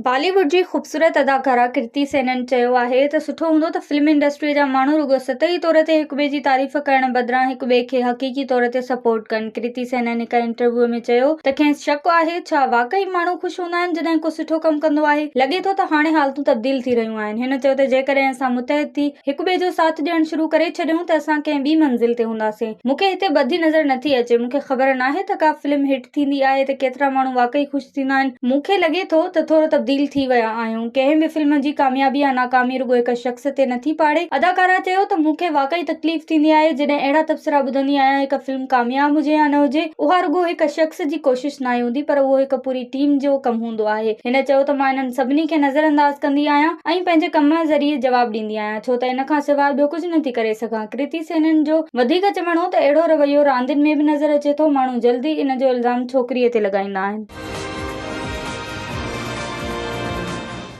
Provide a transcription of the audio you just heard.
بالي wood جي خوبصورت اداڪارا ڪرتي سينن چيو آهي ته سٺو هوندو ته فلم انڊسٽري جا ماڻهو رڳو سطحي طور تي هڪٻئي جي تعريف ڪرڻ بدران هڪٻئي کي حقيقي طور تي سپورٽ ڪن. ڪرتي سينن هڪ انٽرويو ۾ چيو ته کيس شڪ آهي ڇا واقعي ماڻهو خوش هوندا آهن جڏهن ڪو سٺو ڪم ڪندو آهي؟ لڳي ٿو ته هاڻي حالتون تبديل ٿي رهيون آهن. هن چيو ته جيڪڏهن اسان متحد ٿي هڪٻئي جو ساٿ ڏيڻ شروع ڪري ڇڏيون ته اسان ڪنهن ٻي منزل تي هونداسين. مون کي هتي ٻڌي نظر نٿي اچي. مون کي خبر ناهي ته ڪا فلم هٽ ٿيندي آهي ته ڪيترا ماڻهو واقعي خوش ٿيندا آهن. مون کي لڳي ٿو ته ٿورو تبديل ٿي ويا آهيون. ڪنهن به فلم جي ڪاميابي يا ناڪامي رڳو هڪ شخص تي نٿي پاڙي. اداڪارا چيو ته مون کي واقعي تڪليف ٿيندي آهي جڏهن اهڙا تبصرا ٻڌندي آهيان هڪ فلم ڪامياب هجي يا نه هجي اها رڳو هڪ شخص جي ڪوشش ناهي هوندي پر اهو هڪ پوري ٽيم جو ڪم هوندو آهي. هن چيو ته مان انهن سڀني کي نظرانداز ڪندي آهيان ۽ پنهنجي ڪم ذريعي جواب ڏيندي آهيان ڇو ته ان کان سواء ٻيو ڪجهه نٿي ڪري سگهان. ڪرتي سينن جو وڌيڪ چوڻ هو ته اهڙو رويو راندين ۾ به نظر اچي ٿو، ماڻهو جلد ئي ان جو الزام ڇوڪريء تي لڳائيندا آهن.